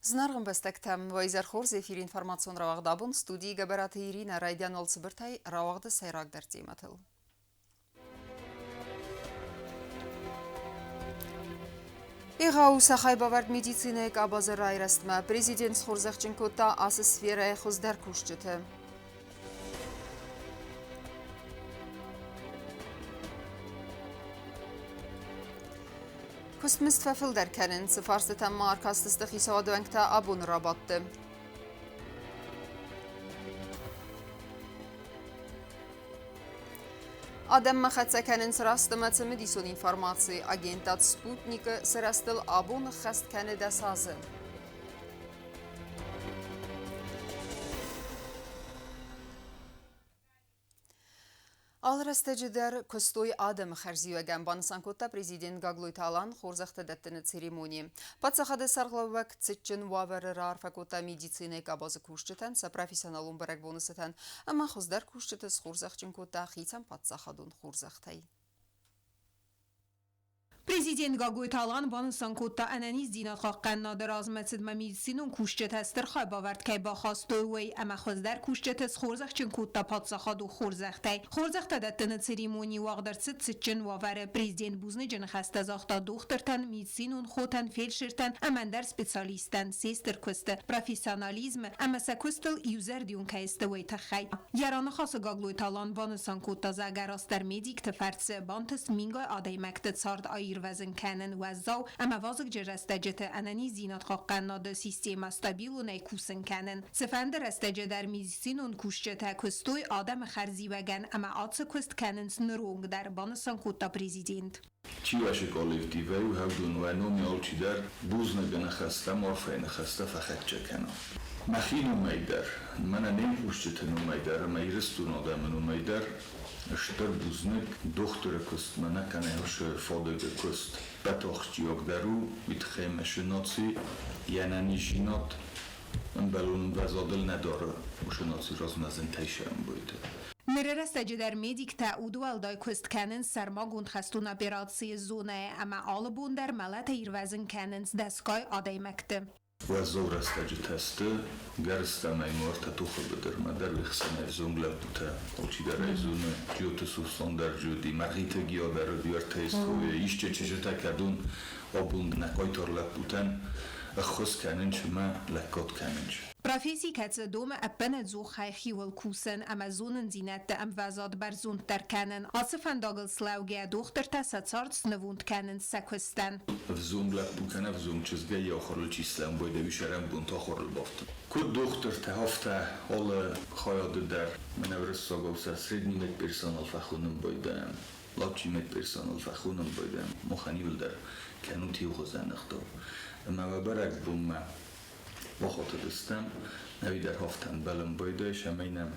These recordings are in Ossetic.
Зынаргъ ӕмбӕстӕгтӕ, уӕ изӕр хорз, эфиры информацион рауагъд абон студийы Гӕбӕраты Иринӕ райдиан уал цыбыртӕй рауагъды сӕйрагдӕр темӕтыл. Егъау сӕ хайбавӕрд медицинӕйы къабазы райрӕзтмӕ президент схорзӕхджын кодта ацы сферӕйы хуыздӕр кусджыты. Куыстмызд фӕфылдӕр кӕнын, цы фарстытӕм ма ӕркастысты хицауады уӕнгтӕ абоны рабадты. Адӕммӕ хӕццӕ кӕнынц раст ӕмӕ цымыдисон информаци. Агентад «Спутник»-ы сырӕзтыл абон ӕххӕст кӕны 10 азы. Алы рӕстӕджы дӕр куыстой адӕмы хӕрзиуӕгӕн, банысан кодта президент Гаглойты Алан хорзӕхтӕ дӕттыны церемонийы. Паддзахады сӕргълӕууӕг цытджын уавӕры раарфӕ кодта медицинӕйы къабазы кусджытӕн сӕ профессионалон бӕрӕгбоны цытӕн ӕмӕ хуыздӕр кусджыты схорзӕхджын кодта хицӕн паддзахадон хорзӕхтӕй. Президент Гаглойты Алан банысан кодта, ӕнӕниздзинад хъахъхъӕнынады размӕцыдмӕ медицинон кусджытӕ стыр хайбавӕрд кӕй бахастой, уый, ӕмӕ хуыздӕр кусджыты схорзӕхджын кодта паддзахадон хорзӕхтӕй. Хорзӕхтӕ дӕттыны церемони уагъд ӕрцыд цытджын уавӕры. Президент бузныджы ныхӕстӕ загъта дохтыртӕн, медицинон хотӕн, фельдшертӕн ӕмӕ ӕндӕр специалисттӕн се стыр куысты, профессионализмы ӕмӕ сӕ куыстыл иузӕрдион кӕй сты, уый тыххӕй. Йӕ раныхасы Гаглойты Алан банысан кодта, зӕгъгӕ, растдӕр медикты фӕрцы бантыст мингай адӕймӕгты цард аирвӕзын кӕнын уӕззау ӕмӕ вазыгджын рӕстӕджыты ӕнӕниздзинад хъахъхъӕнынады системӕ стабилонӕй кусын кӕнын. Цыфӕнды рӕстӕджы дӕр медицинон кусджытӕ куыстой адӕмы хӕрзиуӕгӕн ӕмӕ ацы куыст кӕнынц ныронг дӕр, банысан кодта президент. Чуваши коллективӕй уӕвдун уӕ номи алчидӕр бузныгы ныхӕстӕм арфӕйы ныхӕстӕ фӕхӕццӕ кӕна. Мӕхи номӕй дӕр, мӕнӕ не мкусджыты номӕй дӕр ӕмӕ Ирыстоны адӕмы номӕй дӕр стыр бузныг дохтыры куыстмӕ нӕ кӕнӕ уыцы фадыгы куыст ӕппӕт ахсджиагдӕр у, уый тыххӕй мӕ наци йе нӕниздзинад ӕмбӕлон ӕмвӕзадыл нӕ дары, уыцы наци размӕ зынтӕй сӕмбойты. Ныры рӕстӕджы дӕр медиктӕ удуӕлдай куыст кӕнынц сӕрмагонд хӕстон операцийы зонӕйы ӕмӕ алы бон дӕр мӕлӕтӕй ирвӕзын кӕнынц дӕсгай адӕймӕгты. Уӕззау рӕстӕджытӕ сты, гӕрзтӕмӕй муӕртӕ тохы быдырмӕ дӕр уе хсӕн ӕвзонг лӕппутӕ, алчидӕр ӕй зоны, Джиоты Сослан дӕр Джоди, Мӕргъиты Гиа дӕр уыди ӕртӕйы сойӕ, исчи чызджытӕ кӕдон абон нӕ хъайтар лӕппутӕн ӕххуыс кӕнынч ӕмӕ лӕггад кӕнынч. Професси кӕцы домы ӕппынӕдзухӕй хиуыл кусын ӕмӕ зонындзинӕдты ӕмвӕзад бӕрзонддӕр кӕнын. Ацы фӕндагыл слӕугӕ дохтыртӕ сӕ цард снывонд кӕнынц сӕ куыстӕн. Ӕвзонг лӕппу кӕнӕ ӕвзонг чызгӕй йӕ ахуырыл чи слӕмбойд, ӕви сӕрӕнбонты ахуырыл бафтыд. Куыд дохтыртӕ, афтӕ алы хайады дӕр мӕнӕ уырыссагау сӕ средний медперсонал фӕхонын байдайӕм, младший медперсонал фӕхонын байдайӕм, махӕн иуылдӕр кӕнут иухуызӕн ӕгъдау. Ӕмӕ уӕ бӕрӕгбонмӕ бахатыдыстӕм, ӕви дӕр афтӕ ӕмбӕлын байдайыс ӕмӕ нӕм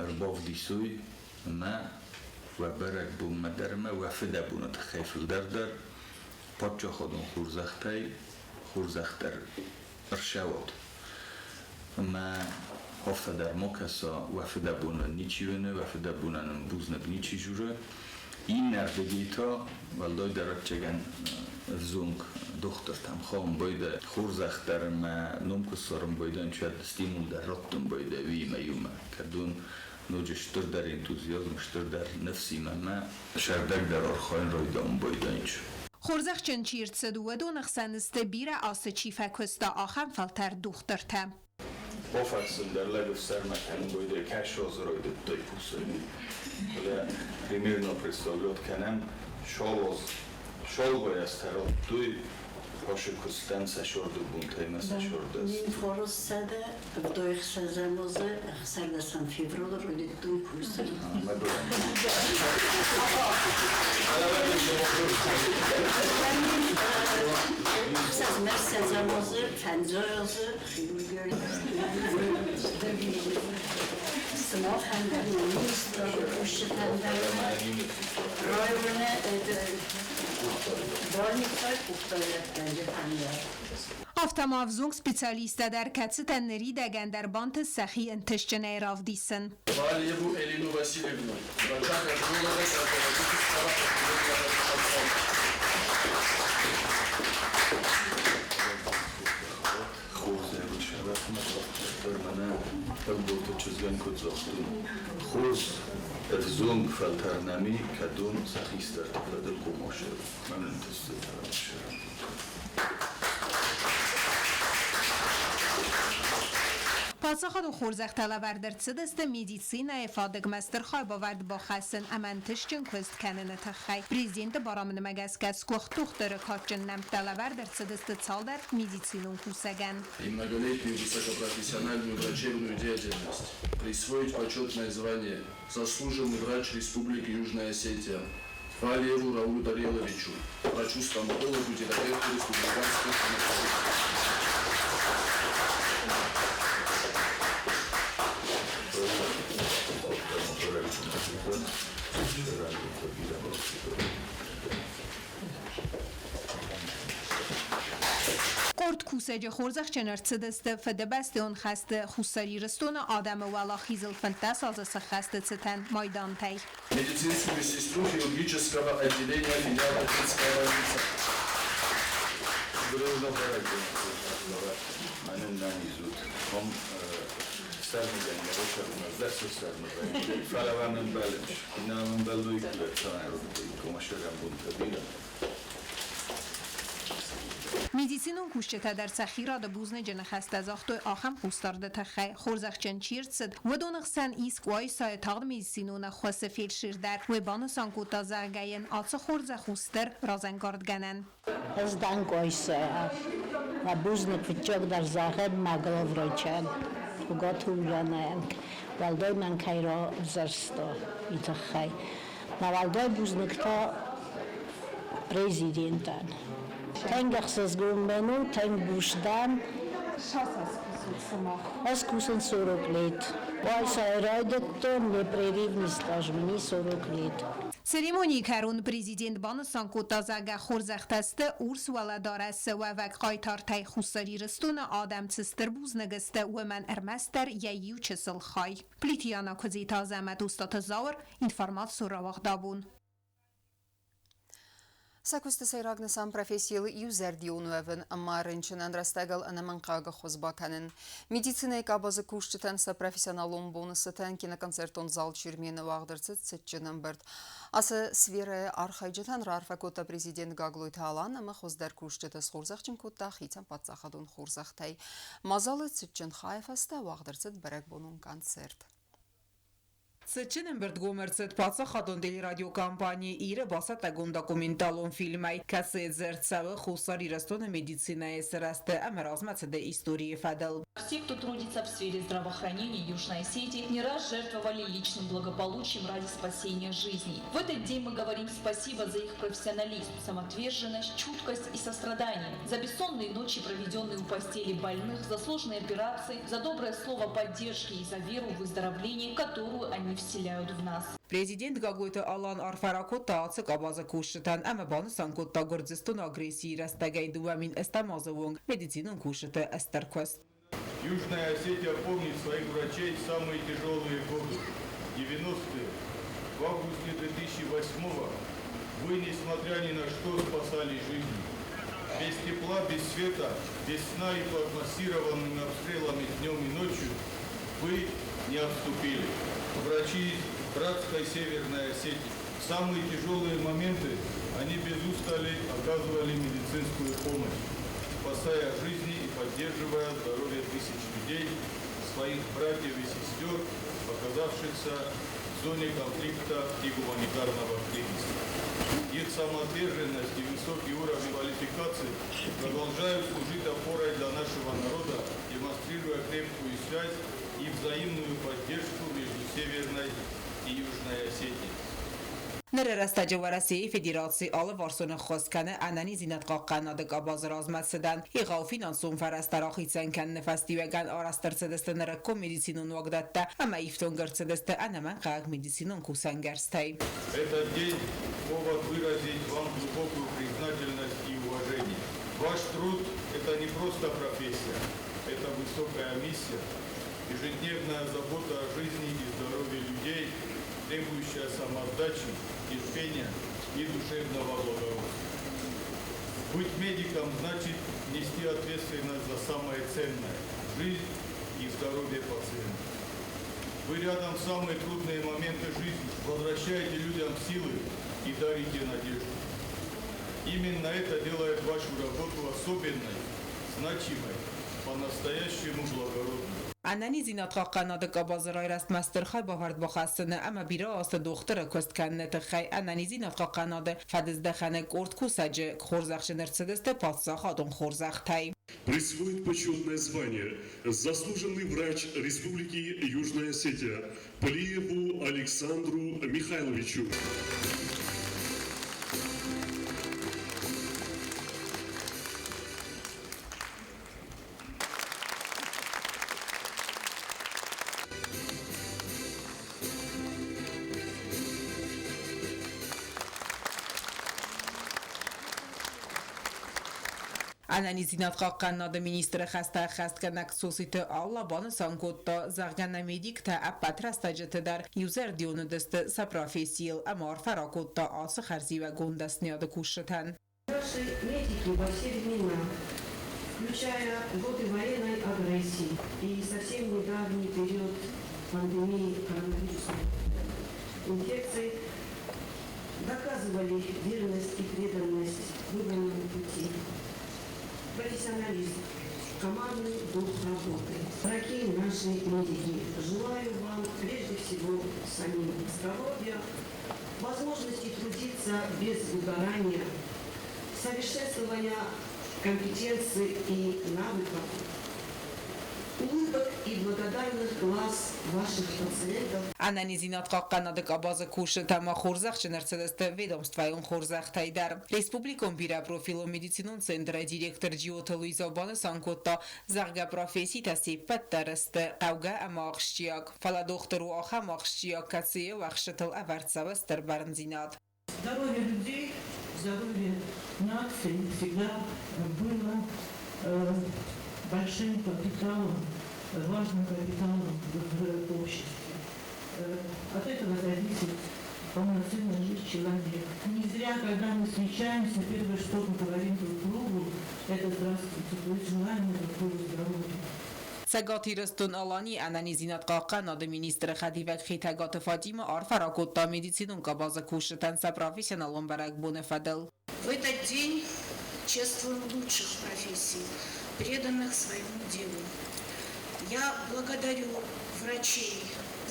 ӕрбавдисой ӕмӕ уӕ бӕрӕгбонмӕ дӕр ӕмӕ уӕ фыдӕбоны тыххӕй фылдӕр дӕр паддзахадон хорзӕхтӕй хорзӕхдӕр ӕрцӕуӕд. Ӕмӕ афтӕ дӕр ма кӕса, уӕ фыдӕбонӕн ничи уыны, уӕ фыдӕбонӕн ын бузныг ничи журы. Иннӕрдыгӕй та, уӕлдайдӕр ӕвӕццӕгӕн, ӕвзонг дохтыртӕм хауын байдайы хорзӕх дӕр ӕмӕ ном куы ссарын байдайын, уӕд стимул дӕр раттын байдайы уыимӕ иумӕ. Кӕд уын ноджы стырдӕр энтузиазм, стырдӕр ныфсимӕ мӕ сӕрдӕгдӕр архайын райдайын байдайынч. Хорзӕхджын чи рцыд, уыдоны хсӕн сты бирӕ азты чи фӕкуыста, ахӕм фӕлтӕрд дохтыртӕ. Бафӕрсын дӕр лӕг ӕфсӕрмӕ кӕнын байдайы, кӕсы азы райдыдтай кусын. Фӕлӕ примерно представлять кӕнӕм, шалоз шалвайӕ радтой хасы куыстӕн сӕ сӕрды бонтӕй мӕ сӕ сӕрды. 1900 76-ӕм азы 16 февралы райдыдтой кусын. Ӕхсӕзмӕ азы, фӕндзай азы Сымахӕн дӕр, министрады кусджытӕн дӕр районы больницӕйы къухдариуӕггӕнджытӕн дӕр. Афтӕ ма ӕвзонг специалисттӕ дӕр, кӕцытӕн ныридӕгӕн дӕр бантыст сӕхи ӕнтыстджынӕй равдисын. Валиеву Элину Васильевну, врача кардиолога кардиологического. Ӕлборты чызгӕн куыд загътон, хорз ӕвзонг фӕлтӕр нӕм и, кӕдон сӕ хистӕрты фӕдыл хъомасы мӕн ӕнтыстытӕ равзӕрӕнт. Паддзахадон хорзӕхтӕ лӕвӕрд ӕрцыдысты медицинӕйы фадыгмӕ стыр хайбавӕрд бахӕссын ӕмӕ ӕнтыстджын куыст кӕныны тыххӕй. Президенты барамындмӕ гӕсгӕ сгуыхт дохтыры кадджын нӕмттӕ лӕвӕрд ӕрцыдысты цалдӕр медицинон кусӕгӕн. И многолетнюю высокопрофессиональную врачебную деятельность присвоить почетное звание «Заслуженный врач Республики Южная Осетия» Валиеву Раулю Дареловичу, врачу-стоматологу, терапевту Республиканской стоматологической. Къорд кусӕджы хорзӕхджын ӕрцыдысты Фыдыбӕстӕйон хӕсты Хуссар Ирыстоны адӕмы уӕлахизыл 15 азы сӕххӕсты цытӕн майдантӕй. Медицинскую сестру хирургического отделения филиала детская больница. Мӕнӕн нӕниз уыд. Ам Фӕлӕ мӕм ӕмбӕлынц. Иннӕ мӕм ӕмбӕлой комашӕрӕмбонтӕ бирӕ. Медицинон кусджытӕ дӕр сӕхи рады бузныджы ныхӕстӕ загътой ахӕм хъусдарды тыххӕй. Хорзӕхджын чи рцыд, уыдоны хсӕн ис Къуайсайы тагъд медицинон ӕххуысы фельдшер дӕр. Уый банысан кодта, зӕгъгӕ йын ацы хорзӕх у стыр разӕнгардгӕнӕн. Ӕз дӕн Къуайсайӕ. Мӕ бузныг фыццагдӕр зӕгъӕн мӕ главврачӕн, Хуыгаты Ульянӕйӕн, уӕлдай мӕн кӕй равзӕрста, уый тыххӕй. Мӕ уӕлдай бузныг та президентӕн. Тынг ӕхсызгон мын у, тынг буз дӕн. Ӕз кусын 40 лет. Къуайсайы райдыдтон непрерывный стаж мне 40 лет. Церемонийы кӕрон президент банысан кодта, зӕгъгӕ, хорзӕхтӕ сты урс уӕлӕдарӕсы уӕвӕг хъайтартӕй Хуссар Ирыстоны адӕм цы стыр бузныг сты, уымӕн ӕрмӕстдӕр йӕ иу чысыл хай. Плиты Яна, Куыдзиты Азӕмӕт, Устаты Зауыр, информацион рауагъдабон. Сӕ куысты сӕйраг нысан профессийыл иузӕрдион уӕвын ӕмӕ рынчынӕн рӕстӕгыл ӕнӕмӕнгхъӕугӕ ӕххуыс бакӕнын. Медицинӕйы къабазы кусджытӕн сӕ профессионалон боны цытӕн киноконцертон зал Чермены уагъд ӕрцыд цытджын ӕмбырд. Ацы сферӕйы архайджытӕн раарфӕ кодта президент Гаглойты Алан ӕмӕ хуыздӕр кусджыты схорзӕхджын кодта хицӕн паддзахадон хорзӕхтӕй. Мадзалы цытджын хайы фӕстӕ уагъд ӕрцыд бӕрӕгбонон концерт. Цытджын ӕмбырдгом ӕрцыд паддзахадон телерадиокомпани Иры бацӕттӕгонд документалон фильмӕй, кӕцыйы дзырд цӕуы Хуссар Ирыстоны медицинӕйы сырӕзты ӕмӕ размӕцыды историйы фӕдыл. Все, кто трудится в сфере здравоохранения Южной Осетии, не раз жертвовали личным благополучием ради спасения жизней. В этот день мы говорим спасибо за их профессионализм, самоотверженность, чуткость и сострадание, за бессонные ночи, проведенные у постели больных, за сложные операции, за доброе слово поддержки и за веру в выздоровление, которую они вселяют в нас. Президент Гаглойты Алан арфӕ ракодта ацы къабазы кусджытӕн ӕмӕ банысан кодта Гуырдзыстоны агрессийы рӕстӕгӕй 2008 азы онг медицинон кусджыты стыр куыст. Южная Осетия помнит своих врачей в самые тяжелые годы, 90-е. В августе 2008-го вы, несмотря ни на что, спасали жизни. Без тепла, без света, без сна и под массированными обстрелами днем и ночью вы не отступили. Врачи из братской Северной Осетии. В самые тяжелые моменты они без устали оказывали медицинскую помощь, спасая жизни и поддерживая здоровье тысяч людей, своих братьев и сестер, оказавшихся в зоне конфликта и гуманитарного кризиса. Их самоотверженность и высокий уровень квалификации продолжают служить опорой для нашего народа, демонстрируя крепкую связь и взаимную поддержку между Северной и Южной Осетией. Ныры рӕстӕджы Уӕрӕсейы Федераци алыварсон ӕххуыс кӕны ӕнӕниздзинад хъахъхъӕнынады къабазы размӕцыдӕн. Егъау финансон фӕрӕзтӕ рахицӕн кӕныны фӕстиуӕгӕн арӕзт ӕрцыдысты нырыккон медицинон уагдӕттӕ ӕмӕ ифтонг ӕрцыдысты ӕнӕмӕнгхъӕуӕг медицинон кусӕнгӕрзтӕй. Этот день повод выразить вам глубокую признательность и уважение. Ваш труд – это не просто профессия, это высокая миссия, ежедневная забота о жизни и здоровье людей, требующая самоотдачи, терпения и душевного благородства. Быть медиком значит нести ответственность за самое ценное – жизнь и здоровье пациента. Вы рядом в самые трудные моменты жизни, возвращаете людям силы и дарите надежду. Именно это делает вашу работу особенной, значимой, по-настоящему благородной. Ӕнӕниздзинад хъахъхъӕнынады къабазы райрӕзтмӕ стыр хайбавӕрд бахӕссыны ӕмӕ бирӕ азты дохтыры куыст кӕныны тыххӕй ӕнӕниздзинад хъахъхъӕнынады фӕдыздӕхӕны къорд кусӕджы хорзӕхджын ӕрцыдысты паддзахадон хорзӕхтӕй. Присвоить почетное звание «Заслуженный врач Республики Южная Осетия» Плиеву Александру Михайловичу. Ӕнӕниздзинад хъахъхъӕнынады министры хӕстӕ ӕххӕстгӕнӕг Соситы Алла банысан кодта, зӕгъгӕ, нӕ медиктӕ ӕппӕт рӕстӕджыты дӕр иузӕрдион уыдысты сӕ профессийыл ӕмӕ арфӕ ракодта ацы хӕрзиуӕгон дӕсныйады кусджытӕн. Наши медики во все времена, включая годы военной агрессии и совсем недавний период пандемии коронавирусной инфекции, доказывали верность и преданность выбранному пути, профессионализм, командный дух работы. Дорогие наши медики, желаю вам прежде всего самим здоровья, возможности трудиться без выгорания, совершенствования компетенций и навыков, улыбок и благодарных глаз ваших пациентов. Ӕнӕниздзинад хъахъхъӕнынады къабазы кусджытӕ ма хорзӕхджын ӕрцыдысты ведомствӕйон хорзӕхтӕй дӕр. Республикон бирӕпрофилон медицинон центры директор Джиоты Луиза банысан кодта, зӕгъгӕ, професситӕ се ппӕт дӕр сты хъӕугӕ ӕмӕ ахсджиаг. Фӕлӕ дохтыр у ахӕм ахсджиаг, кӕцыйы уӕхсчытыл ӕвӕрд цӕуы стыр бӕрндзинад. Здоровье людей, здоровье нации всегда было большим капиталом, важным капиталом в обществе. От этого зависит полноценная жизнь человека. Не зря, когда мы встречаемся, первое, что мы говорим друг другу, это здравствуйте, то есть желаем друг другу здоровья. Цӕгат Ирыстон-Аланийы ӕнӕниздзинад хъахъхъӕнынады министры хӕдивӕг Хетӕгаты Фатимӕ арфӕ ракодта медицинон къабазы кусджытӕн сӕ профессионалон бӕрӕгбоны фӕдыл. В этот день чествуем лучших профессий, преданных своему делу. Я благодарю врачей,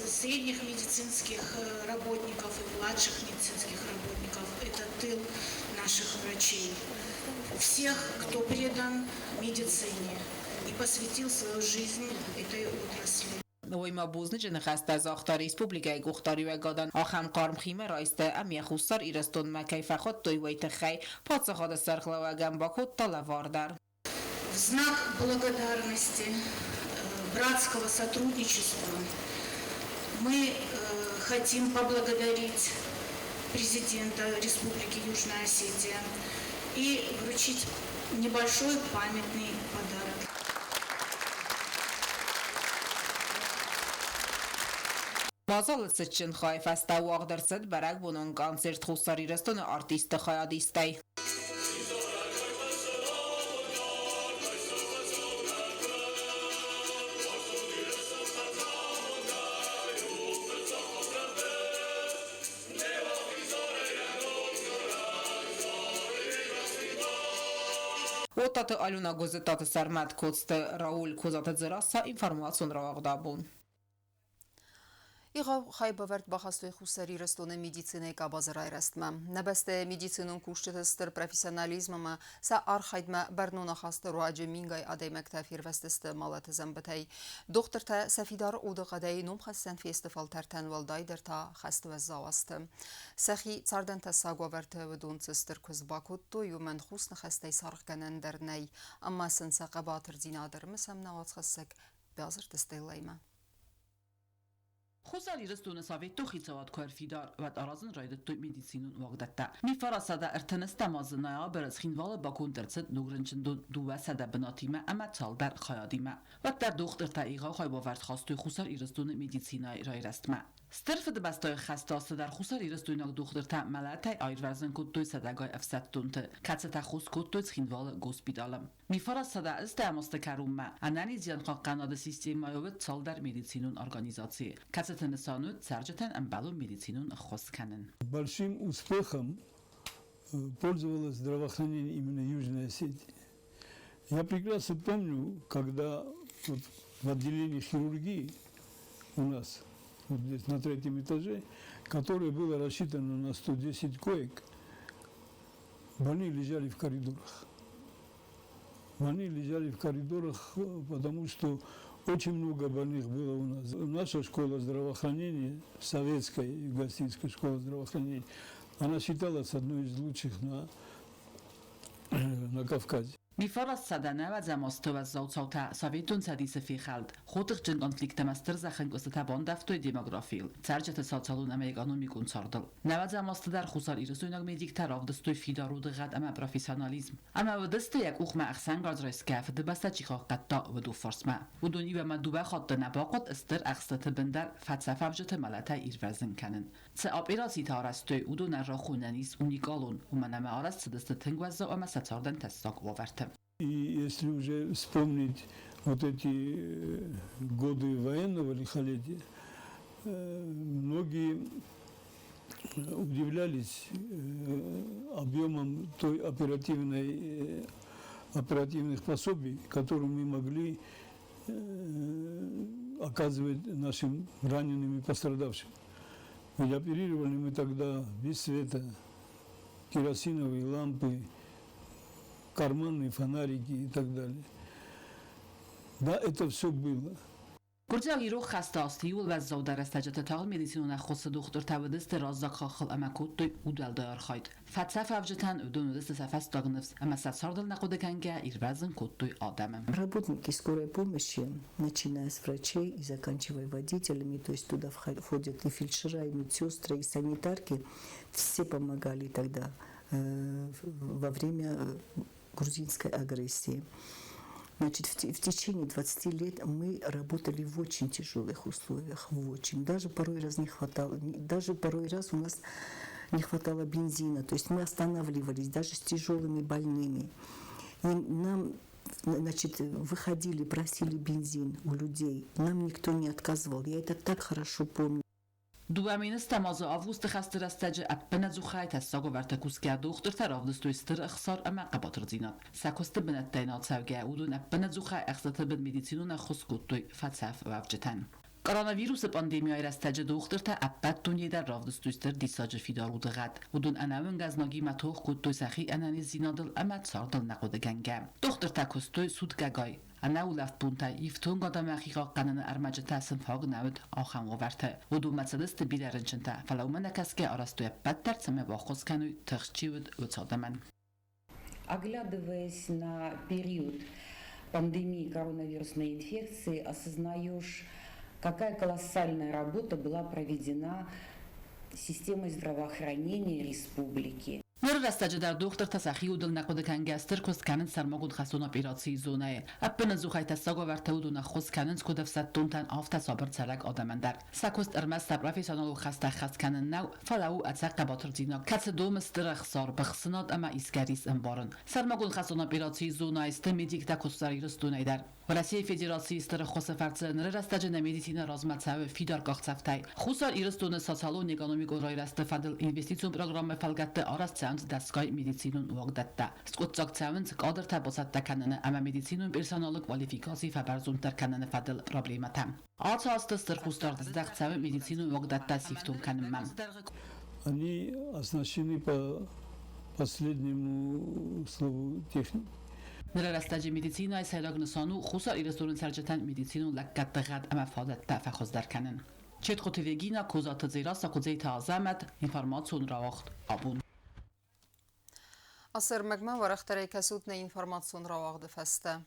средних медицинских работников и младших медицинских работников. Это тыл наших врачей. Всех, кто предан медицине и посвятил свою жизнь этой отрасли. Уый ма бузныджы ныхӕстӕ загъта республикӕйы къухдариуӕгадӕн, ахӕм хъарм химӕрайсты ӕмӕ Хуссар Ирыстонмӕ кӕй фӕхуыдтой, уый тыххӕй. Паддзахады сӕргълӕууӕгӕн бакодта лӕвар дӕр. В знак благодарности, братского сотрудничества мы хотим поблагодарить президента Республики Южная Осетия и вручить небольшой памятный подарок. Мадзалы цытджын хайы фӕстӕ уагъд ӕрцыд бӕрӕгбонон концерт Хуссар Ирыстоны артистты хайадистӕй. Оттаты Алюна, Гуызыттаты Сӕрмӕт, Коцты Рауль, Козаты Дзерассӕ, информацион рауагъдабон. Егъау хайбавӕрд бахастой Хуссар Ирыстоны медицинӕйы къабазы райрӕзтмӕ. Нӕ бӕстӕйы медицинон кусджыты стыр профессионализм ӕмӕ сӕ архайдмӕ бӕрнон ахасты руаджы мингай адӕймӕгтӕ фервӕзтысты мӕлӕты дзӕмбытӕй. Дохтыртӕ сӕ фидар удыхъӕдӕй номхӕссӕн фесты фӕлтӕртӕн, уӕлдайдӕр та хӕсты уӕззау азты. Сӕхи цардӕн тӕссаг уавӕрты уыдон цы стыр куыст бакодтой, уымӕн хус ныхӕстӕй саргъгӕнӕн дӕр нӕй, ӕмӕ сын сӕ хъӕбатырдзинад ӕрымысӕм нӕ уацхӕссӕг Бязырты Стеллӕимӕ. Хуссар Ирыстоны Советон хицауад куы ӕрфидар, уӕд аразын райдыдтой медицинон уагдӕттӕ. 1930 азы ноябры Цхинвалы баконд ӕрцыд ног рынчындон 200 бынатимӕ ӕмӕ цалдӕр хайадимӕ. Уӕддӕр дохтыртӕ егъау хайбавӕрд хастой Хуссар Ирыстоны медицинӕйы райрӕзтмӕ. Стыр Фыдыбӕстӕйы хӕсты азты дӕр хуссарирыстойнаг дохтыртӕ мӕлӕтӕй аирвӕзын кодтой сӕдӕгай ӕфсӕддонты, кӕцытӕ хос кодтой Цхинвалы госпиталы. 1980 азты кӕронмӕ ӕнӕниздзинадхъахъхъӕнады системӕйы уыд цалдӕр медицинон организацийы, кӕцыты нысан уыд цӕрджытӕн ӕмбӕлон медицинон ӕххуыс кӕнын. Большим успехом пользовалось здравоохранение именно Южной Осетии. Я прекрасно помню, когда вот в отделении хирургии у нас, вот здесь на третьем этаже, которое было рассчитано на 110 коек, больные лежали в коридорах. Больные лежали в коридорах, потому что очень много больных было у нас. Наша школа здравоохранения, советская юго-осетинская школа здравоохранения, она считалась одной из лучших на Кавказе. 1990 азты уӕззау цаутӕ Советон Цӕдисы фехӕлд, хотыхджын конфликт ӕмӕ стыр зӕххӕнкъуыстытӕ бандӕвтой демографийыл, цӕрджыты социалон ӕмӕ экономикон цардыл. Нӕуӕдзӕм азты дӕр хуссарирыстойнаг медиктӕ равдыстой фидар удыгъӕд ӕмӕ профессионализм. Ӕмӕ уыдысты йӕ къухмӕ ӕхсӕнгарз райсгӕ Фыдыбӕстӕ чи хъахъхъӕдта, уыдон фарсмӕ. Уыдон иу ӕмӕ дыууӕ хатты нӕ бахъуыд стыр ӕхстыты бын дӕр фӕцӕфӕвджыты мӕлӕтӕй ирвӕзын кӕнын. Цы операцитӕ арӕзтой, уыдонӕн рахонӕн ис уникалон, уымӕн ӕмӕ арӕзт цыдысты тынг уӕззау ӕмӕ сӕ цардӕн тӕссаг уавӕрты. И если уже вспомнить вот эти годы военного лихолетия, многие удивлялись объемом той оперативных пособий, которые мы могли оказывать нашим раненым и пострадавшим. Ведь оперировали мы тогда без света, керосиновые лампы, карманные фонарики и так далее. Да, это все было. Гуырдзиаг-ирон хӕсты азты иууыл уӕззаудӕр рӕстӕджыты тагъд медицинон ӕххуысы дохтыртӕ уыдысты раззаг хаххыл ӕмӕ кодтой удуӕлдай архайд. Фӕцӕфӕвджытӕн уыдон уыдысты сӕ фӕстаг ныфс ӕмӕ сӕ цардыл нӕ хъуыдыгӕнгӕ ирвӕзын кодтой адӕмы. Работники скорой помощи, начиная с врачей и заканчивая водителями, то есть туда входят и фельдшера, и медсестры, и санитарки, все помогали тогда во время грузинской агрессии. Значит, в течение 20 лет мы работали в очень тяжелых условиях, в очень. Даже порой раз не хватало, даже порой раз у нас не хватало бензина. То есть мы останавливались даже с тяжелыми больными. И нам, значит, выходили, просили бензин у людей. Нам никто не отказывал. Я это так хорошо помню. 2000 азы августы хӕсты рӕстӕджы ӕппынӕдзухӕй тӕссаг уавӕрты кусгӕ дохтыртӕ равдыстой стыр ӕхсар ӕмӕ хъӕбатырдзинад. Сӕ куысты бынӕттӕй нацӕугӕ уыдон ӕппынӕдзухӕй ӕхстыты бын медицинон ӕххуыс кодтой фӕцӕф уӕвджытӕн. Коронавирусы пандемияйы рӕстӕджы дохтыртӕ ӕппӕт дунейы дӕр равдыстой стыр диссаджы фидар удыгъӕд. Уыдон ӕнӕуынгӕ знагимӕ тох кодтой сӕхи ӕнӕниздзинадыл ӕмӕ цардыл нӕ хъуыдыгӕнгӕ. Дохтыртӕ куыстой суткӕгай, ӕнӕулӕфт бонтӕ ифтонгад ӕмӕ хихъахъхъӕныны ӕрмӕджытӕ сын фаг нӕ уыд ахӕм уавӕрты. Уыдонмӕ цыдысты бирӕ рынчынтӕ, фӕлӕ уымӕ нӕ кӕсгӕ арӕзтой ӕппӕт дӕр, цӕмӕй баххуыс кӕной, тыхст чи уыд, уыцы адӕмӕн. Оглядываясь на период пандемии коронавирусной инфекции, осознаешь, какая колоссальная работа была проведена системой здравоохранения республики. Ныры рӕстӕджы дӕр дохтыртӕ сӕхи удыл нӕ хъуыды кӕнгӕ стыр куыст кӕнынц сӕрмагонд хӕстон операцийы зонӕйы. Ӕппынӕдзухӕй тӕссаг уавӕрты уыдон ӕххуыс кӕнынц куыд ӕфсӕддонтӕн, афтӕ сабыр цӕрӕг адӕмӕн дӕр. Сӕ куыст ӕрмӕст сӕ профессионалон хӕстӕ ӕххӕст кӕнын нӕу, фӕлӕ у ӕцӕг хъӕбатырдзинад, кӕцы домы стыр ӕхсар, быхсынад ӕмӕ исгӕ рис ӕмбарын. Сӕрмагонд хӕстон операцийы зонӕйы сты медиктӕ Хуссар Ирыстонӕй дӕр. Уӕрӕсейы Федерацийы стыр ӕххуысы фӕрцы ныры рӕстӕджы нӕ медицинӕ размӕ цӕуы фидар къахдзӕфтӕй. Хуссар Ирыстоны социалон-экономикон райрӕзты фӕдыл инвестицион программӕйы фӕлгӕтты арӕзт цӕуынц дӕсгай медицинон уагдӕттӕ. Скъуыддзаг цӕуынц кадртӕ бацӕттӕ кӕныны ӕмӕ медицинон персоналы квалификаци фӕбӕрзонддӕр кӕныны фӕдыл проблемӕтӕ. Ацы азты стыр хъусдард здӕхт цӕуы медицинон уагдӕттӕ сифтонг кӕнынмӕ. Они оснащены по последнему слову техники. Ныры рӕстӕджы медицинӕйы сӕйраг нысан у Хуссар Ирыстоны цӕрджытӕн медицинон лӕггӕдты гъӕд ӕмӕ фадӕттӕ фӕхуыздӕр кӕнын. Четхъуты Вегина, Козаты Дзерассӕ, Куыдзеты Азӕмӕт, информацион рауагъд абон. Ацы ӕрмӕгмӕ уӕрӕхдӕрӕй кӕсут нӕ информацион рауагъды фӕстӕ.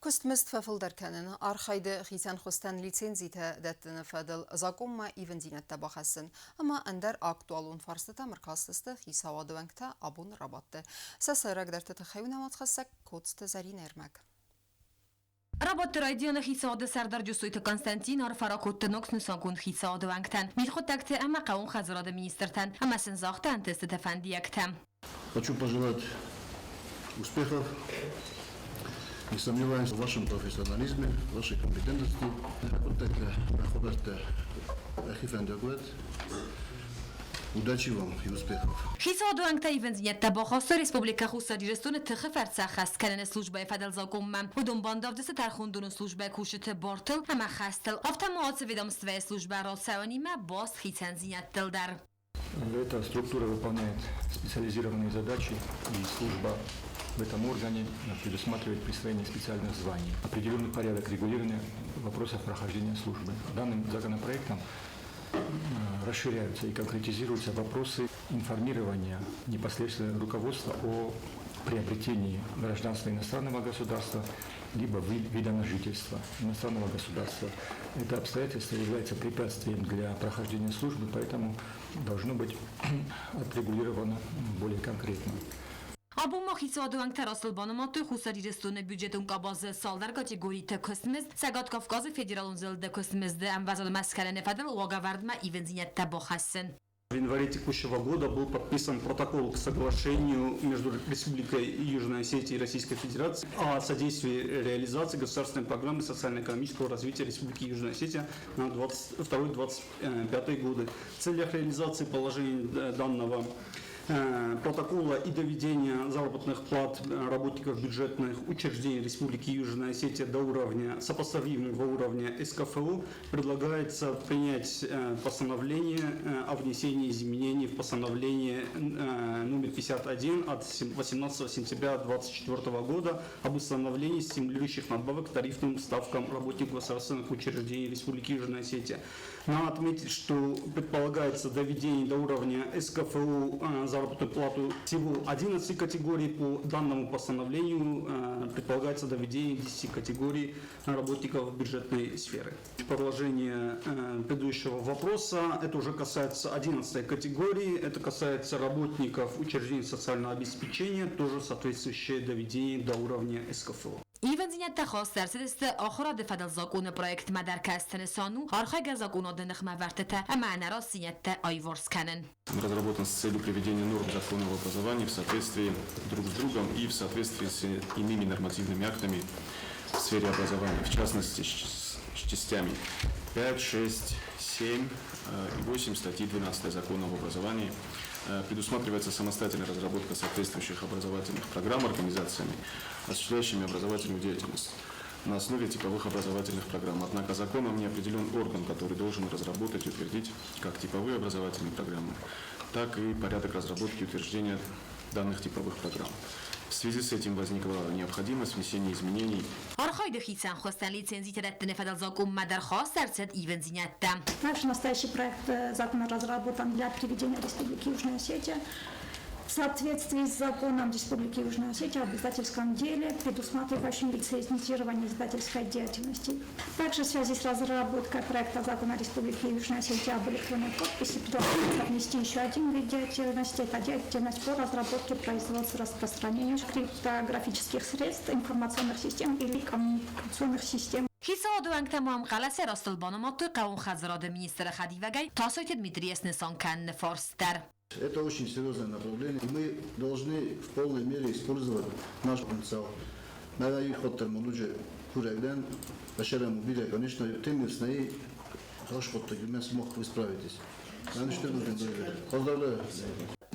Куыстмызд фӕфылдӕр кӕнын, архайды хицӕн хуызтӕн лицензитӕ дӕттыны фӕдыл закъонмӕ ивындзинӕдтӕ бахӕссын ӕмӕ ӕндӕр актуалон фарстытӕм ӕркастысты хицауады уӕнгтӕ абоны рабадты. Сӕ сӕйрагдӕрты тыххӕй у нӕ уацхӕссӕг Коцты Зӕринӕ ӕрмӕг. Рабадты райдианы хицауады сӕрдар Джусойты Константин арфӕ ракодта ног снысангонд хицауады уӕнгтӕн, мидхъуыддӕгты ӕмӕ хъӕууон хӕдзарады министртӕн ӕмӕ сын загъта ӕнтыстыты фӕндиӕгтӕ. Хочу пожелать успехов. Не сомневаюсь в вашем профессионализме, в вашей компетентности. Хъуыддӕгтӕ ӕхи фӕндиаг уӕд. Удачи вам и успехов! Хицауады уӕнгтӕ ивындзинӕдтӕ бахастой Республикӕ Хуссар Ирыстоны тыхы фӕрцы ӕххӕст кӕныны службӕйы фӕдыл закъонмӕ. Уыдон бандавдысты тӕрхондоны службӕйы кусджыты бартыл ӕмӕ хӕстыл, афтӕ ма ацы ведомствӕйы службӕ рацӕуӕнимӕ баст хицӕндзинӕдтыл дӕр. Эта структура выполняет специализированные задачи, и служба в этом органе предусматривает присвоение специальных званий, определенный порядок регулирования вопросов прохождения службы. Данным законопроектом расширяются и конкретизируются вопросы информирования непосредственно руководства о приобретении гражданства иностранного государства либо вида на жительство иностранного государства. Это обстоятельство является препятствием для прохождения службы, поэтому должно быть отрегулировано более конкретно. Абон ма хицауады уӕнгтӕ растыл банымадтой Хуссар Ирыстоны бюджетон къабазы цалдӕр категориты куыстмызд, Цӕгат Кавказы федералон зылды куыстмызды ӕмвӕзадмӕ скӕныны фӕдыл уагӕвӕрдмӕ ивындзинӕдтӕ бахӕссын. В январе текущего года был подписан протокол к соглашению между Республикой Южная Осетия и Российской Федерацией о содействии реализации государственной программы социально-экономического развития Республики Южная Осетия на 2022-2025 годы. В целях реализации положений данного протокола и доведения заработных плат работников бюджетных учреждений Республики Южная Осетия до уровня, сопоставимого уровня СКФУ, предлагается принять постановление о внесении изменений в постановление номер 51 от 18 сентября 2024 года об установлении стимулирующих надбавок к тарифным ставкам работников государственных учреждений Республики Южная Осетия. Надо отметить, что предполагается доведение до уровня СКФУ заработную плату всего 11 категорий. По данному постановлению предполагается доведение 10 категорий работников бюджетной сферы. Продолжение предыдущего вопроса, это уже касается 11 категории, это касается работников учреждений социального обеспечения, тоже соответствующее доведение до уровня СКФУ. Ивындзинӕдтӕ хаст ӕрцыдысты ахуырады фӕдыл закъоны проектмӕ дӕр кӕсты нысан у архайгӕ закъонады ныхмӕвӕрдтытӕ ӕмӕ ӕнӕрастдзинӕдтӕ аиуварс кӕнын. Разработан с целью приведения норм закона об образовании в соответствии друг с другом и в соответствии с иными нормативными актами в сфере образования, в частности, с частями 5, 6, 7 и 8 статьи 12 закона об образовании. Предусматривается самостоятельная разработка соответствующих образовательных программ организациями, осуществляющими образовательную деятельность на основе типовых образовательных программ. Однако законом не определен орган, который должен разработать и утвердить как типовые образовательные программы, так и порядок разработки и утверждения данных типовых программ. В связи с этим возникла необходимость внесения изменений. Архайды хицӕн хуызтӕн лицензитӕ дӕттыны фӕдыл закъонмӕ дӕр хаст ӕрцыд ивындзинӕдтӕ. Также настоящий проект закона разработан для приведения Республики Южная Осетия в соответствии с законом Республики Южная Осетия об издательском деле, предусматривающим лицензирование издательской деятельности. Также в связи с разработкой проекта закона Республики Южная Осетия об электронной подписи предлагается внести еще один вид деятельности. Это деятельность по разработке, производству, распространению криптографических средств, информационных систем или коммуникационных систем. Хицауады уӕнгтӕ ма ӕмхъӕлӕсӕй растыл банымадтой хъӕууон хӕдзарады министры хӕдивӕгӕй Тасойты Дмитрийы снысан кӕныны фарст дӕр. Это очень серьезное направление, и мы должны в полной мере использовать наш потенциал. Мӕнӕ иходдӕр ма курӕг дӕн, башарам убили, конечно, темир хорош смог вы справитесь. Поздравляю.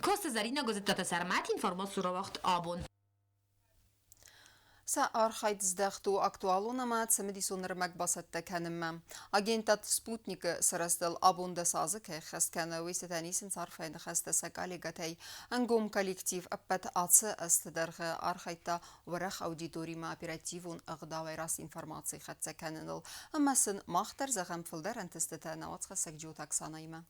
Коцты Зӕринӕ, Гуызыдтаты Сӕрмӕт, информацион рауагъд Абон. Сӕ архайд здӕхт у актуалон ӕмӕ цымыдисон ӕрмӕг бацӕттӕ кӕнынмӕ. Агентад «Спутник»-ы сырӕзтыл абон 10 азы кӕй ӕххӕст кӕны, уый цытӕн исынц арфӕйы ныхӕстӕ сӕ коллегӕтӕй. Ӕнгом коллектив ӕппӕт ацы ӕзты дӕргъы архайдта уӕрӕх аудиторимӕ оперативон ӕгъдауӕй раст информаци хӕццӕ кӕныныл. Ӕмӕ сын мах дӕр зӕгъӕм фылдӕр ӕнтыстытӕ нӕ уацхӕссӕг Джиоты Оксанӕимӕ.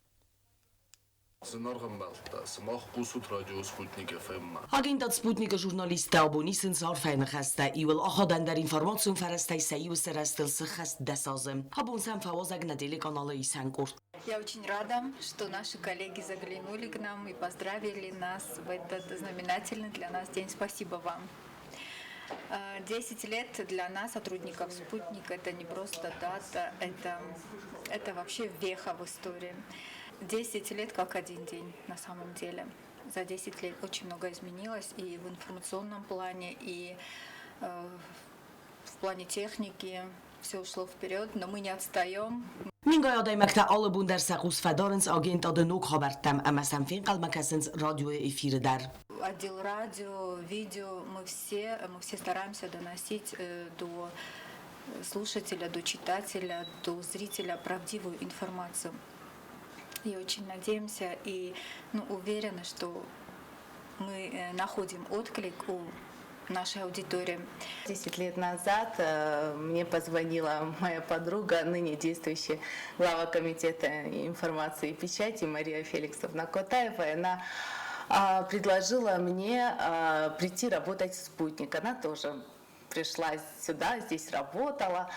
Зынаргъ ӕмбӕлттӕ, сымах хъусут радио Спутник FM-мӕ. Агентад Спутник-ы журналисттӕ абон исынц арфӕйы ныхӕстӕ иуыл ахадӕндӕр информацион фӕрӕзтӕй сӕ иуы сырӕзтыл сыххӕст 10 азы. Абон сӕм фӕуазӕг нӕ телеканалы исӕн къорд. Я очень рада, что наши коллеги заглянули к нам и поздравили нас в этот знаменательный для нас день. Спасибо вам. 10 лет для нас, сотрудников «Спутника», это не просто дата, это вообще веха в истории. 10 лет как один день на самом деле. За 10 лет очень много изменилось и в информационном плане, и в плане техники. Все ушло вперед, но мы не отстаем. Мингай адӕймӕгтӕ алы бон дӕр сӕ хъус фӕдарынц агентады ног хабӕрттӕм ӕмӕ сӕм фенхъӕлмӕ кӕсынц радиойы эфиры дӕр. Отдел радио, видео, мы все стараемся доносить до слушателя, до читателя, до зрителя правдивую информацию. И очень надеемся и, ну, уверены, что мы находим отклик у нашей аудитории. 10 лет назад мне позвонила моя подруга, ныне действующая глава комитета информации и печати Мария Феликсовна Котаева. И она предложила мне прийти работать в «Спутник». Она тоже пришла сюда, здесь работала.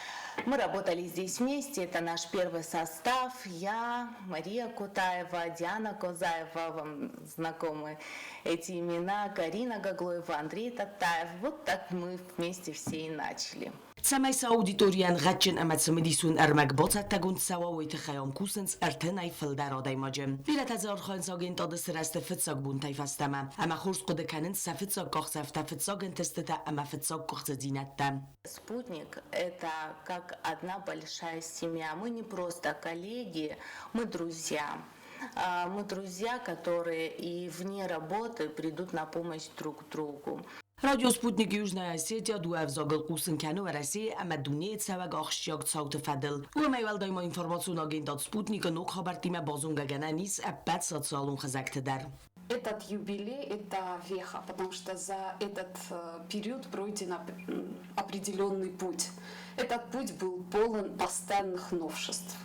Мы работали здесь вместе, это наш первый состав. Я, Мария Кутаева, Диана Козаева, вам знакомы эти имена, Карина Гаглоева, Андрей Татаев. Вот так мы вместе все и начали. Цӕмӕй сӕ аудиторийӕн гъӕдджын ӕмӕ цымыдисон ӕрмӕг бацӕттӕгонд цӕуа, уый тыххӕй ам кусынц 30-ӕй фылдӕр адӕймаджы. Бирӕтӕ дзы архайынц агентады сырӕзты фыццаг бонтӕй фӕстӕмӕ. Ӕмӕ хорз хъуыды кӕнынц сӕ фыццаг къахдзӕфтӕ, фыццаг ӕнтыстытӕ ӕмӕ фыццаг къуыхцыдзинӕдтӕ. «Спутник» — это как одна большая семья. Мы не просто коллеги, мы друзья. Мы друзья, которые и вне работы придут на помощь друг другу. Радио Спутник Южная Осетия дыууӕ ӕвзагыл хъусын кӕны Уӕрӕсейы ӕмӕ дунейы цӕуӕг ахсджиаг цауты фӕдыл. Уымӕй уӕлдай ма информацион агентад Спутникы ног хабӕрттимӕ базонгӕгӕнӕн ис ӕппӕт социалон хызӕгты дӕр. Этот юбилей – это веха, потому что за этот период пройден определенный путь. Этот путь был полон постоянных новшеств.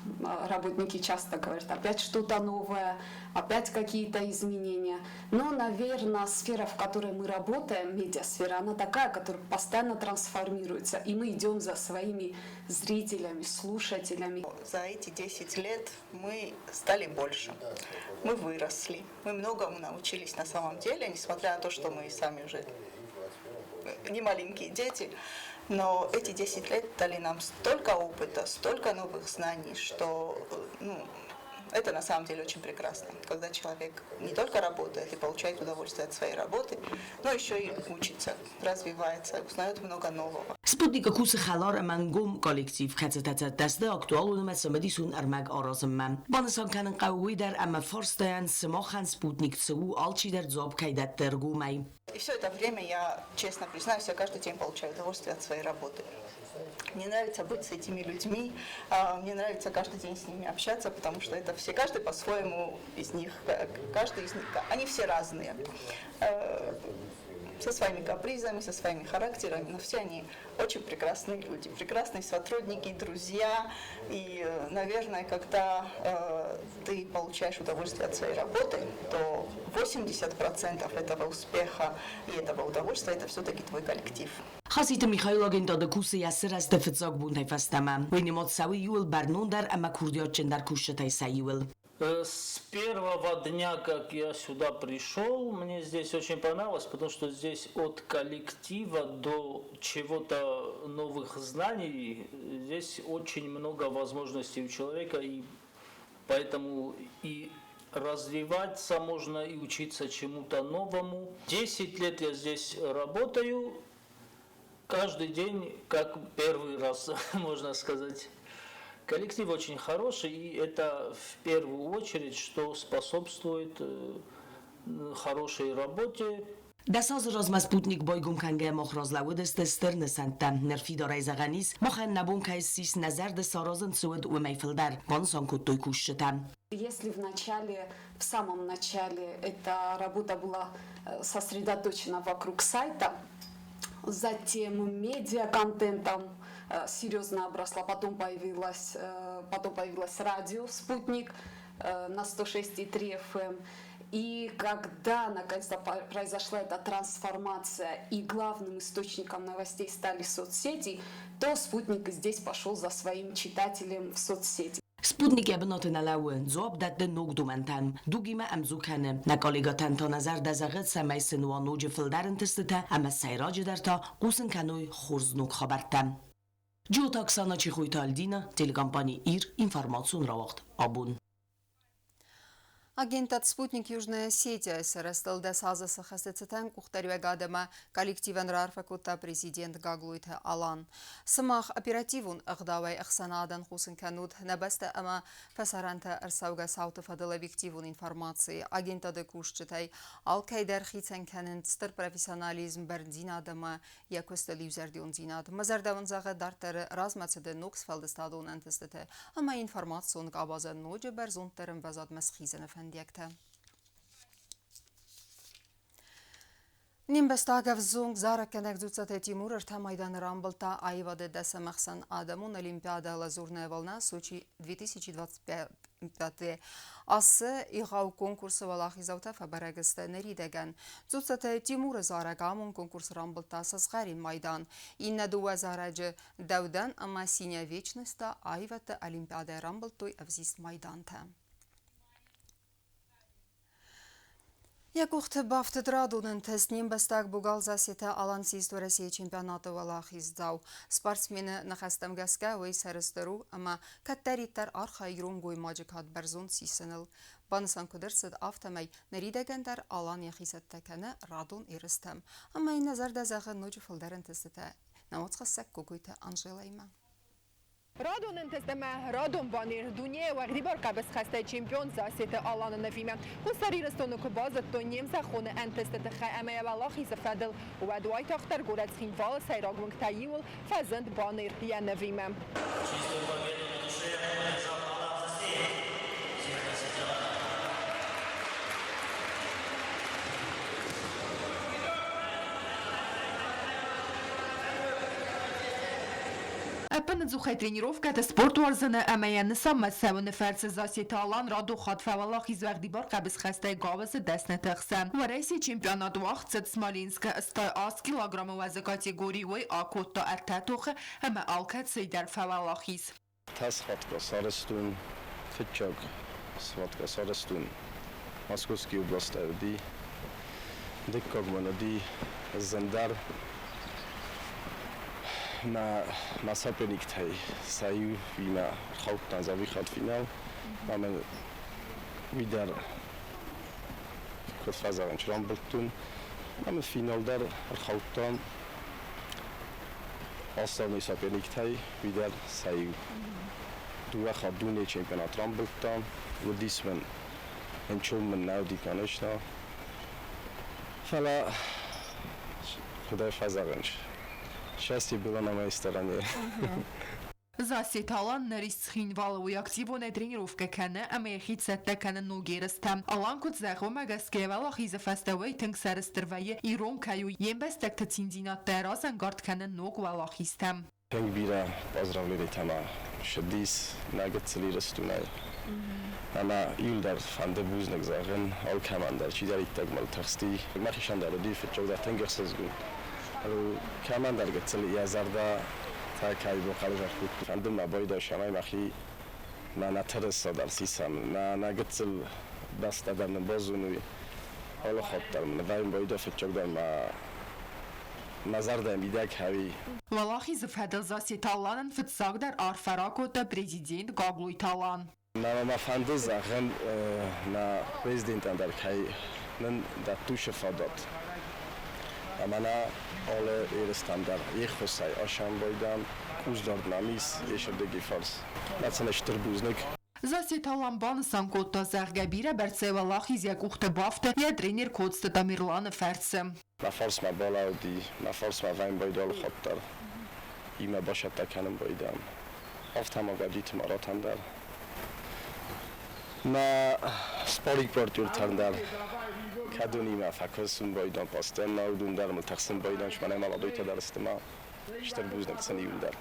Работники часто говорят: опять что-то новое, опять какие-то изменения. Но, наверное, сфера, в которой мы работаем, медиасфера, она такая, которая постоянно трансформируется. И мы идем за своими зрителями, слушателями. За эти 10 лет мы стали больше, мы выросли, мы многому научились на самом деле, несмотря на то, что мы сами уже не маленькие дети, но эти 10 лет дали нам столько опыта, столько новых знаний, что, ну, это на самом деле очень прекрасно, когда человек не только работает и получает удовольствие от своей работы, но еще и учится, развивается, узнает много нового. Спутникы кусы хӕлар ӕмӕ ӕнгом коллектив, кӕцытӕ цӕттӕ сты актуалон ӕмӕ цымыдисон ӕрмӕг аразынмӕ. Банысан кӕнын хъӕуы уый дӕр, ӕмӕ фарстайӕн, сымахӕн Спутник цы у, алчидӕр дзуапп кӕй дӕтты ӕргомӕй. И все это время я, честно признаюсь, я каждый день получаю удовольствие от своей работы. Мне нравится быть с этими людьми, мне нравится каждый день с ними общаться, потому что это все, каждый по-своему из них, каждый из них, они все разные, со своими капризами, со своими характерами, но все они очень прекрасные люди, прекрасные сотрудники, друзья. И, наверное, когда ты получаешь удовольствие от своей работы, то 80% этого успеха и этого удовольствия – это все-таки твой коллектив. Хаситы Михаил агентады кусы йӕ сырӕзты фыццаг бонтӕй фӕстӕмӕ. Уый нымад цӕуы иуыл бӕрнондӕр ӕмӕ курдиатджындӕр кусджытӕй сӕ иуыл. С первого дня, как я сюда пришел, мне здесь очень понравилось, потому что здесь от коллектива до чего-то новых знаний, здесь очень много возможностей у человека, и поэтому и развиваться можно, и учиться чему-то новому. 10 лет я здесь работаю, каждый день как первый раз, можно сказать. Коллектив очень хороший, и это в первую очередь, что способствует хорошей работе. 10 азы размӕ Спутник байгом кӕнгӕйӕ мах раз лӕууыдысты стыр нысӕнттӕ. Ныр фидарӕй зӕгъӕн ис, махӕн нӕ бон кӕй ссис, нӕ зӕрды саразын цы уыд, уымӕй фылдӕр, банысан кодтой кусджытӕ. Если в начале, в самом начале эта работа была сосредоточена вокруг сайта, затем медиа-контентом серьезно обросла, потом появилось радио «Спутник», на 106,3 FM. И когда наконец-то произошла эта трансформация и главным источником новостей стали соцсети, то «Спутник» здесь пошел за своим читателем в соцсети. Спутник йӕ бынаты нӕ лӕууы, дзуапп дӕтты ног домӕнтӕн, дугимӕ ӕмдзу кӕны. Нӕ коллегӕтӕн та нӕ зӕрдӕ зӕгъы, цӕмӕй сын уа ноджы фылдӕр ӕнтыстытӕ ӕмӕ сӕйраджыдӕр та хъусын кӕной хорз ног хабӕрттӕ. Джиоты Оксана, Чехойты Альдина, телекомпани «Ир», информацион рауагъд «Абон». Агентад «Спутник Южная Осетия» сарӕзтыл 10 азы сӕххӕсты цытӕн къухдариуӕгад ӕмӕ коллективӕн раарфӕ кодта президент Гаглойты Алан. Сымах оперативон ӕгъдауӕй ӕхсӕнадӕн хъусын кӕнут нӕ бӕстӕ ӕмӕ фӕсарӕнтӕ ӕрцӕугӕ цауты фӕдыл объективон информаци. Агентады кусджытӕй алкӕй дӕр хицӕн кӕнынц стыр профессионализм, бӕрндзинад ӕмӕ йӕ куыстыл иузӕрдиондзинад. Мӕ зӕрдӕ уын зӕгъы дарддӕры размӕцыды ног сфӕлдыстадон ӕнтыстытӕ ӕмӕ информацион къабазӕн ноджы бӕрзонддӕр ӕмвӕзадмӕ схизыны фӕндиӕгтӕ. Не мбӕстаг ӕвзонг зарӕггӕнӕг Дзуццаты Тимур ӕртӕ майданы рамбылдта аивады дӕсӕм ӕхсӕн адӕмон олимпиадӕ «Лазурная волна» Сочи 2025 Ацы егъау конкурсы уӕлахиздзаутӕ фӕбӕрӕг сты ныридӕгӕн. Дзуццаты Тимуры зарӕг амон конкурсы рамбылдта сызгъӕрин майдан. Иннӕ дыууӕ зарӕджы «Дӕудӕн» ӕмӕ «Синяя вечность» та аивӕдты олимпиадӕйы рамбылдтой ӕвзист майдантӕ. Йӕ къухты бафтыд радон ӕнтыст не мбӕстаг богал Зассеты Алан ссис Уӕрӕсейы чемпионаты уӕлахиздзау. Спортсмены ныхӕстӕм гӕсгӕ уый сӕрыстыр у ӕмӕ кӕддӕриддӕр архайы ирон гоймаджы кад бӕрзонд сисыныл. Банысан куыд ӕрцыд, афтӕмӕй ныридӕгӕн дӕр Алан йӕхи цӕттӕ кӕны радон ерыстӕм. Ӕмӕ йын нӕ зӕрдӕ зӕгъы ноджы фылдӕр ӕнтыстытӕ нӕ уацхӕссӕг Кокойты Анжелӕимӕ. Радон ӕнтыст ӕмӕ радон баннер дунейы уӕгъдибар хъӕбысхӕстӕй чемпион Зассеты Аланы нывимӕ. Хуссар Ирыстоны куы базыдтой не мзӕххоны ӕнтысты тыххӕй ӕмӕ йӕ уӕлахизы фӕдыл, уӕд уайтагъддӕр горӕт Цхинвалы сӕйраг уынгтӕй иуыл фӕзынд баннер йӕ нывимӕ. Чистую победу на душе одержал Алан Засеев из Южной Осетии. Ӕппынӕдзухӕй тренировкӕтӕ спорт уарзыны ӕмӕ йӕ нысанмӕ цӕуыны фӕрцы Зассеты Алан радон хатт фӕуӕлахиз уӕгъдибар хъӕбысхӕстӕй гауызы дӕсныты хсӕн. Уӕрӕсейы чемпионат уагъд цыд Смоленскы 88 килограммы уӕзы категорийы уый акодта ӕртӕ тохы ӕмӕ алкӕцыйы дӕр фӕуӕлахиз. Та схватка сарӕзтон, фыццаг схватка сарӕзтон Московский областӕй уыди, дыккаг мын уыди зындӕр мӕ соперниктӕй сӕ иуимӕ рхаудтӕн Дзӕуджыхъӕуы финал ӕмӕ уый дӕр куыд фӕзӕгъынц, рамбылдтон. Ӕмӕ финал дӕр ӕрхаудтам основной соперниктӕй, уый дӕр сӕ иу. Дыууӕ хатт дунейы чемпионат рамбылдтам, уыдис мын ӕнцон мын нӕ уыди, конечно. Фӕлӕ куыдӕй фӕзӕгъынц, счастье было на моей стороне. Зассеты Алан ныр ис Цхинвалы, уый активонӕй тренировкӕ кӕны ӕмӕ йӕхи цӕттӕ кӕны ног ерыстӕм. Алан куыд зӕгъы, уымӕ гӕсгӕ йӕ уӕлахизы фӕстӕ уый тынг сӕрыстыр вӕййы, ирон кӕй у, йе мбӕстӕгты циндзинӕдтӕ разӕнгард кӕны ног уӕлахизтӕм. Тынг бирӕ поздравленийтӕ ма ссыдис нӕ гыццыл Ирыстонӕй. Ӕмӕ иуылдӕр фӕнды бузныг зӕгъын алкӕмӕн дӕр, чидӕриддӕр мыл тыхсти. Мӕхицӕн дӕр уыди фыццагдӕр тынг ӕхсызгон. Кӕмӕндӕр гыццыл йӕ зӕрдӕ та кӕй бахъӕлдзӕг кодта. Фӕнды мӕ байдӕ, цӕмӕй мӕхи мӕ нӕ тырыса дӕр сисӕм, нӕ гыццыл бӕстӕ дӕр нын базоной. Алы хатт дӕр мын вӕййын байдӕ фыццагдӕр мӕ мӕ зӕрдӕйы мидӕг хӕри. Уӕлахизы фӕдыл Зассеты Аланӕн фыццагдӕр арфӕ ракодта президент Гаглойты Алан. Мӕ ма фӕнды зӕгъын нӕ президентӕн дӕр, кӕй нын дӕттусы фадат ӕмӕ нӕ алы ерыстӕм дӕр йе ххуысӕй асӕмбӕлдӕн, къусдард нӕм ис йе фарс. Нӕ сын стыр бузныг. Зассеты Алан банысан кодта, зӕгъгӕ, бирӕ бӕрцӕй уӕлахиз йӕ къухты бафты йӕ тренер Коцты Тамерланы фӕрцы. Мӕ фарсмӕ балӕуди, мӕ фарсмӕ вӕййын алы хатт дӕр. Имӕ бацӕттӕ кӕнын байдӕм. Афтӕ ма Гӕджиты Маратӕн дӕр. Мӕ спаррингпартнертӕн дӕр кӕд уынимӕ фӕкӕсын байдӕм постоянно, уыдон дӕр мыл тыхсын байдӕм, мӕнӕ молодойтӕ дӕр сты ма стыр бузныг сын иуыл дӕр.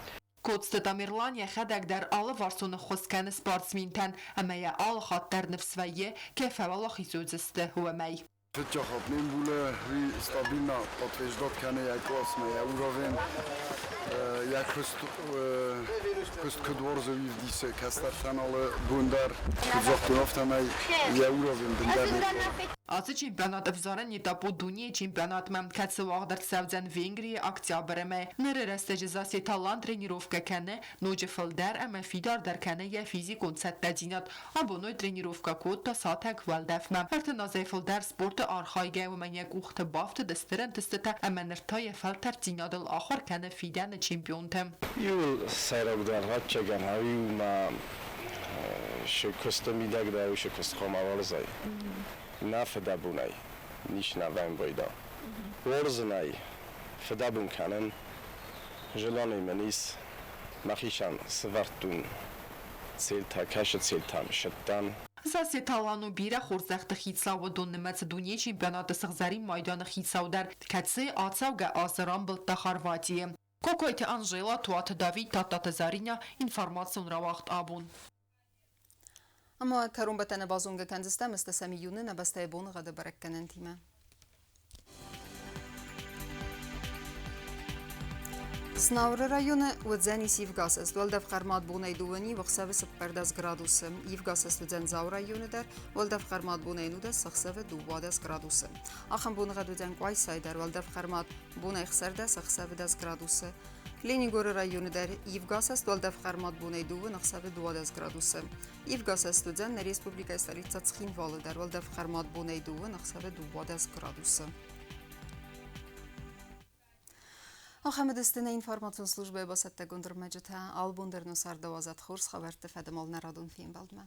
Коцты Тамерлан йӕхӕдӕг дӕр алыварсон ӕххуыс кӕны спортсментӕн ӕмӕ йӕ алы хатт дӕр ныфс вӕййы, кӕй фӕуӕлахиз уыдзысты, уымӕй. Фыццаг хатт не мбулы, уый стабильно подтверждать кӕны йӕ классмӕ, йӕ уровень, йӕ куыст, куыст куыд уарзы, уый вдисы кӕстӕртӕн алы бон дӕр. Куыд загътон, афтӕмӕй йӕ уровень бындӕр не хъӕуы. Ацы чемпионат ӕвзарӕн этап у дунейы чемпионатмӕ, кӕцы уагъд ӕрцӕудзӕн Венгрийы октябры мӕй. Ныры рӕстӕджы Зассеты Алан тренировкӕ кӕны ноджы фылдӕр ӕмӕ фидардӕр кӕны йӕ физикон цӕттӕдзинад. Абон уый тренировкӕ кодта сатӕг уӕлдӕфмӕ. 30 азӕй фылдӕр спорты архайгӕ уымӕн йӕ къухты бафтыд стыр ӕнтыстытӕ ӕмӕ ныр та йӕ фӕлтӕрддзинадыл ахуыр кӕны фидӕны чемпионтӕ. Иууыл сӕйрагдӕр ӕвӕццӕгӕн, ӕви ма сӕ куысты мидӕг дӕр сӕ куыст хъуамӕ уарзай. Нӕ фыдӕбонӕй ис нӕ вӕмбойда. Уарзынӕй фыдӕбон кӕнын, желание мын ис, мӕхицӕн сывӕрдтон цельтӕ, кӕсы цельтӕм сыдтӕн. Зассеты Алан у бирӕ хорзӕхты хицау, уыдон нымӕцы дунейы чемпионаты сыгъзӕрин майданы хицау дӕр, кӕцыйы ацӕугӕ азы рамбылдта Хорватийы. Кокойты Анжела, Туаты Давид, Тадтаты Заринӕ, информацион рауагъд абон. Ӕмӕ кӕронбӕттӕны базонгӕ кӕндзыстӕм ӕстӕсӕм июны нӕ бӕстӕйы боныгъӕды бӕрӕггӕнӕнтимӕ. Знауыры районы уыдзӕнис ивгасӕст. Уӕлдӕф хъӕрмад бонӕй дыууӕни, ӕхсӕвы 14 градусы. Ивгасӕст уыдзӕн Дзауы районы дӕр, уӕлдӕф хъӕрмад бонӕй 19, ӕхсӕвы 12 градусы. Ахӕм боныгъӕд уыдзӕн Къуайсайы дӕр, уӕлдӕф хъӕрмад бонӕй 16, ӕхсӕвы 10 градусы. Ленингоры районы дӕр ивгасӕст уӕлдӕф хъӕрмад бонӕй дыууын, ӕхсӕвы 12 градусы. Ивгасӕст уыдзӕн нӕ республикӕйы столицӕ Цхинвалы дӕр, уӕлдӕф хъӕрмад бонӕй дыууын, ӕхсӕвы 12 градусы. Ахӕм уыдысты нӕ информацион службӕйы бацӕттӕгонд ӕрмӕджытӕ. Албон дӕр нӕ цардауадзӕд хорз хабӕртты фӕдыл нӕ радон фембӕлдмӕ.